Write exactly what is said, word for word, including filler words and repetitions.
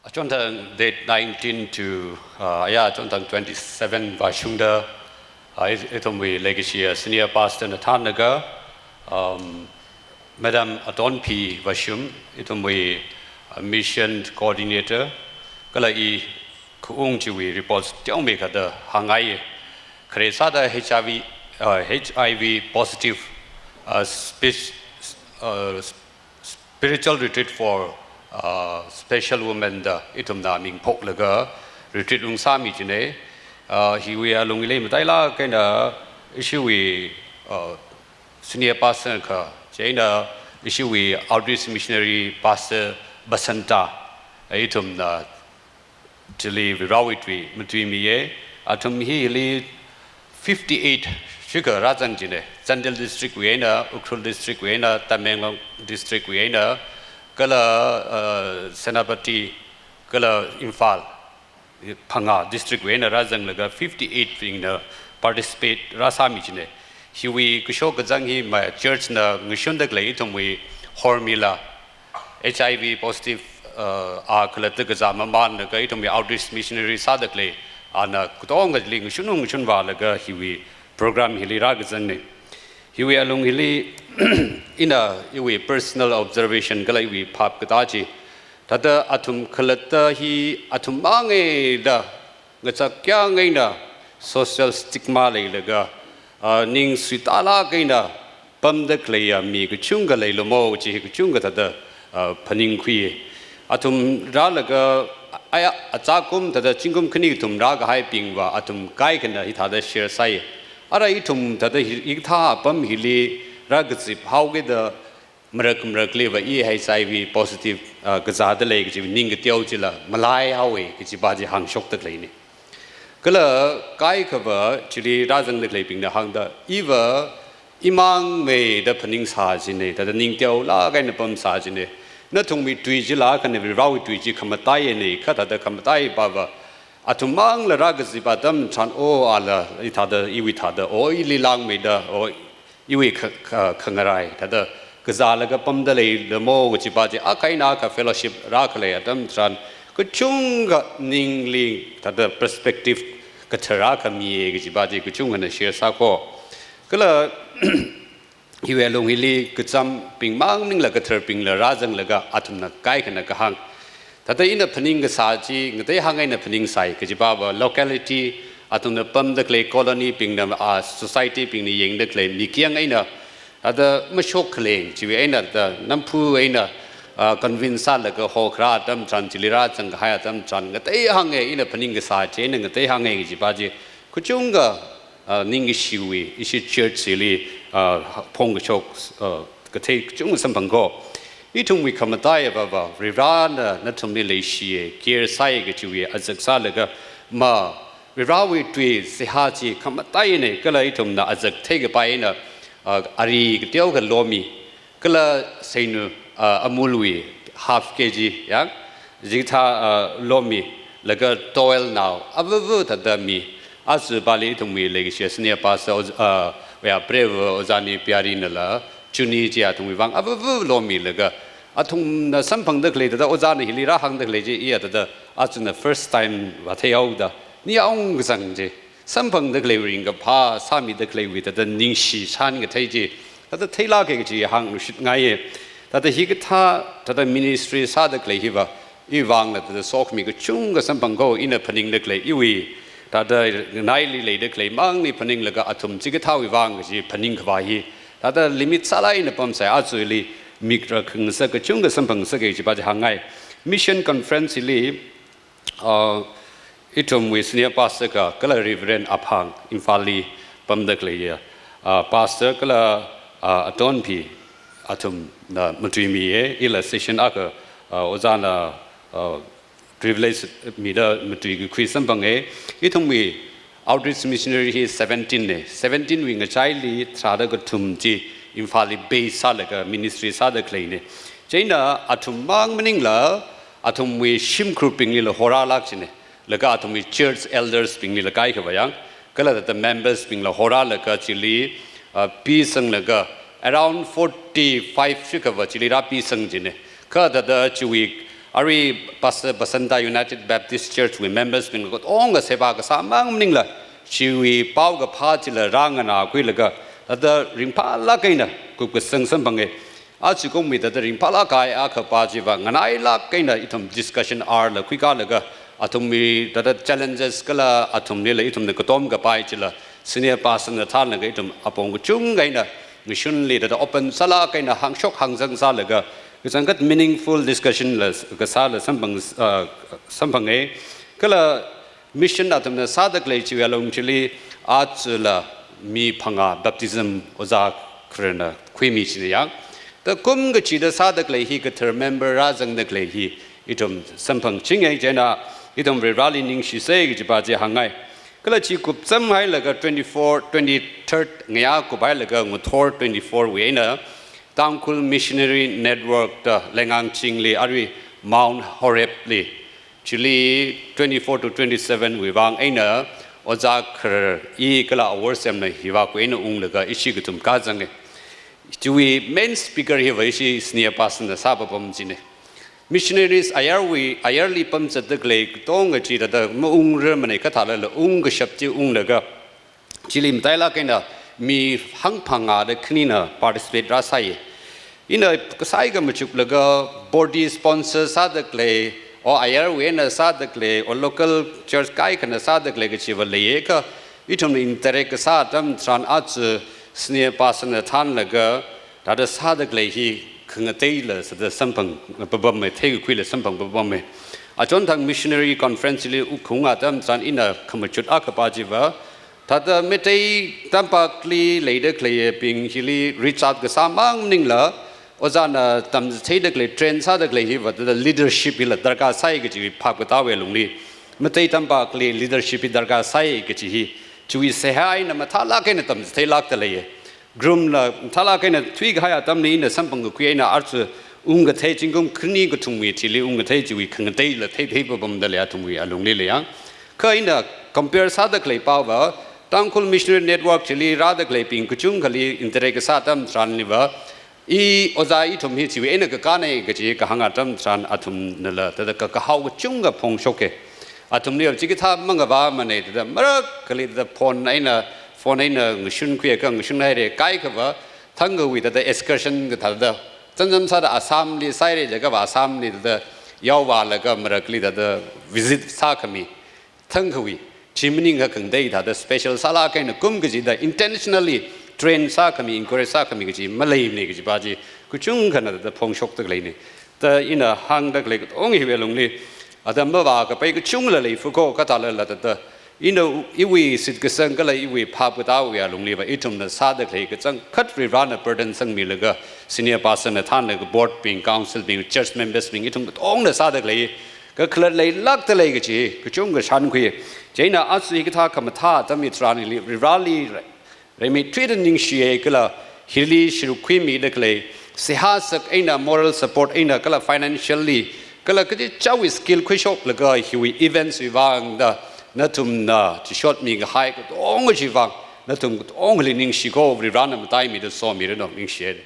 Achonthang date nineteen to, uh, aya achonthang twenty-seven vāshungda, uh, i-, ithumwui legacy, uh, senior pastor na thānlaga, um, Madam Atonphi Vashum, ithumwui, uh, mission coordinator, kala i khaung chiwui reports teomeikha da hāngngai. Khare sāda H I V, uh, H I V positive, uh, spec-, uh, spiritual retreat for, uh, special women da ithumna ming phoklaga retreat ungsāmi chine. Uh, hiwui alungli matailāk eina ishiwui, uh, senior pastor kha, chieina ishiwui outreach missionary pastor Basanta, ithumna chili Varewui tui matuimiye. Athum hili fifty-eight shikha rāzang chine. Chandel district wui eina, Ukhrul district wui eina, Tamenglong district wui eina, kala, uh, Senapati, kala Imphal, phangā district wui eina rāzanglaga fifty-eight bingna participate rāsāmi chine. Hiwui kashok kazang hi ma church na ngashunda khalei ithumwui hormila H I V positive, uh, a khalatta kazā mamānlaga ithumwui outreach missionary sāda khalei ana katongali ngashun ngashun vālaga hiwui program hili rākazangne. Hiwui alung hili ina iwui personal observation kala iwui phap katā chi, thāda athum khalatta hi athum mangne da ngachak kyang eina social stigma leilaga, ah, ning suitālāk eina pamda khaleiya mi kachungkha leilamo chi kachungkha thāda, ah, phaningkhui. Athum rālaga, aya, achākum thāda zingkum khani kathum rākahaibingva athum kaikhana hithāda share sāi. Ara ithum thāda hi, hikathā apam hili rākazip haokida marak marakliva i H I V positive, ah, kazāda lei kaji ning kateo chila malai haowe kajiva chi hāngshokda khaleine. Kala kaikhava chili rāzangda khaleibingna hāngda, iva imang meida phaningsā chine, thāda ning teolāk eina pamsā chine. Nathumwui tui chila khani Varewui tui chi khamataiye ne, kha thāda khamatai pava athum mangla rākazip atam tharan, o ala, i thāda, iwui thāda, o ili langmeida, o iwui kha, kha, khangarai, thāda kazālaga pamda leilamo kajiva chi, akha eina akha fellowship rākhalei atam tharan, kachungkha ningli thāda perspective kathar rākhamiye kajiva chi kachungkhana share sāko. Kala hiwui alung hili kachambing mang maningla katharbingla rāzanglaga athumna kaikhana kahāng. Thāda ina phaning kasā chi, ngatei hāng eina phaningsai, kajipava locality, athumna pamda khalei colony bingna, ah, society bingna yangda khalei mikyan eina, thāda mashok khaleng, chiwui eina thāda namphu eina, ah, convince sālaga hokharā atam tharan, chili rāzang kahai atam tharan, ngatei hānge, ina phaning kasā chi eina ngatei hānge kajiva chi, kachungkha, ah, ningkashiwui, ishi church hili, ah, phongkashok, ah, kathei kachungkha samphangko. Ithumwui khamataiya pava, Varena nathumli leishiye, care sāye kajiwui azak sālaga ma, Varewui tui seihā chi khamataine, kala ithumna azak theikapai eina, ah, ari kateokha lomi, kala seinu, ah, Amulwui half K G, ya, jikthā, ah, lomilaga towel nao, avavu thāda mi, aja pali ithumwui legacy senior pastor, ah, ya, Prev Ojā Nipiarinala, chuni chi athumwui vang avavu lomilaga, athumna samphangda khalei thāda ojāna hili rāhāngda khalei chi, iya thāda, achuna first time vātheihaoda, ni aung kazang chi, samphangda khalei ringkaphā sāmida khaleiwui thāda ningshi shān kathei chi, thāda theilāke kaji hāngluishitngaiye. Thāda hikathā, thāda ministry sāda khalei hiva, iwui vangla thāda sokhami kachungkha samphangko, ina phaningda khalei iwui, thāda naili leida khalei mangli phaninglaga athum chikathāwui vang kaji phaning khavā hi, thāda limit sālāk eina pamsai, ajali mik rākhangasak kachungkha samphangngasake kajiva chi hāngngai. Mission conference li, ah, ithumwui senior pastor kha, kala Reverend Aphang, Imphalli pamda khaleiya, ah, pastor kala, ah, Atonphi, athumna matuimiye, ila session akha, ah, ojāna, ah, privilege mida matuikakhui samphange. Ithumwui outreach missionary hi seventeen ne, seventeen wui ngachaili tharāda kathum chi Imphalli base sālaga ministry sāda khaleine. Chieina athum mang maningla, athumwui shimkhurbinglila horālāk chine, laga athumwui church elders binglila kaikhava yang, kala thāda members bingla horālaga chili, ah, pisanglaga around forty-five shikhava chili rāpisang chine. Kha thāda chiwui, Arui Pastor Basanta United Baptist Church wui members bing katonga seba kasā mang maningla, chiwui paokaphā chila rānganākhuilaga, thāda ringphālāk eina kupkasang samphange. Aja kungmi thāda ringphālāk kahai akha pa chiva nganailāk eina ithum discussion hour la khuikālaga, athumwui thāda challenges kala athumlila ithumna katom kapai chila, senior pastor na thānlaga ithum apong kachungkha eina ngashunli thāda open sālāk eina hāngshok hāngzang sālaga, kachangkhat meaningful discussion la kasāla samphang, uh, samphange. Kala mission athumna sāda khalei chiwui alung chili, ajala mi phangā baptism ojā khararna khuimi china yang. Thāda kum kachida sāda khalei hi, kathar member rāzangda khalei hi, ithum samphangchinge. Chieina ithum Varivarali ningshisa kajipa chi hāngngai. Kala chi kupsam hailaga twenty-four, twenty-third ngayā kup hailaga ngathor twenty-four wui eina Tangkhul Missionary Network da Leingangchingli arui Mount Horeb li, chili twenty-four to twenty-seven wui vang eina ojā kharar i kala awor semna hiva khuina unglaga ishi kathum kāzange. Chiwui main speaker hiva ishi senior pastor na sāpapam chine. Missionaries ayarwui, ayarli pamzatda khalei katonga chi thāda maungrarmane, kathālala ungkashap chi unglaga, chili matailāk eina mi hangphangāda khanina participate rāsai. Ina kasai kamachuklaga body sponsor sāda khalei, o ayarwui eina sāda khalei, o local church kaikhana sāda khalei kachiva leiye kha, ithumna interact kasā atam tharan aja senior pastor na thānlaga, thāda sāda khalei hi khangateila sāda samphang papame, theikakhuila samphang papame. Achonthang missionary conference li ungkhaung atam tharan ina khamachut akha pa chiva, thāda Meitei tampakli leida khaleibing hili reach out kasā mang maningla, ojāna tamchitheida khalei, train sāda khalei hiva thāda leadership hila darkar sai kaji phap katāwui alungli, Meitei tampakli leadership hi darkar sai kaji hi, chiwui seihā eina mathālāk eina tamchitheilākda leiye. Groom la mathālāk eina thuikahai atamli ina samphang kakhui eina archu ungkathei zingkum khani kathumwui thili ungkathei chiwui khangateila theithei papamda lei athumwui alungli lei yang. Kha ina compare sāda khalei pava, Tangkhul Missionary Network chili rāda khaleibing kachungkhali interact kasā atam tharanliva, i ojā ithum hi chiwui eina kakāne kaji kahāng atam tharan athumnala thāda kakahao kachungkha phongshoke. Athumli chikathā mangavāmane, thāda marakhali thāda phone eina, phone eina ngashunkhui akha ngashun haire, kaikhava thangkhawui thāda excursion kathāda, chānjam sāda Assam li sāhaire jiakhava Assam li thāda yaovālaga marakhali thāda visit sākhami. Thangkhawui, chi maningakha khangatei thāda special sālāk eina kum kachida intentionally train sākhami, encourage sākhami kachi maleimane kajipa chi kachungkhana thāda phongshokda khaleine. Thāda ina hāngda khalei katonga hiwui alungli, atam mavākapai kachungla leifukho, kathālala thāda ina iwui shitkasang kala iwui phap katāwui alungliva ithumna sāda khalei kachangkhat Varivarana burden sangmilaga, senior pastor na thānlaga board bing, council bing, church members bing, ithum katongna sāda khalei kakhalat leilākda lei kachi kachungkha shānkhui. Chieina aja hikathā khamathā atam hitharanli Varivarali re-, rimeithuida ningshiye kala hili shiruk khuimida khalei, seihā sak eina, moral support eina kala financially, kala kachichāwui skill khuishoklaga hiwui events wui vangda nathumna chishotmi kahai katonga chi vang, nathum katongali ningshikho, Varivarana mataimida somiranu, ningshiye.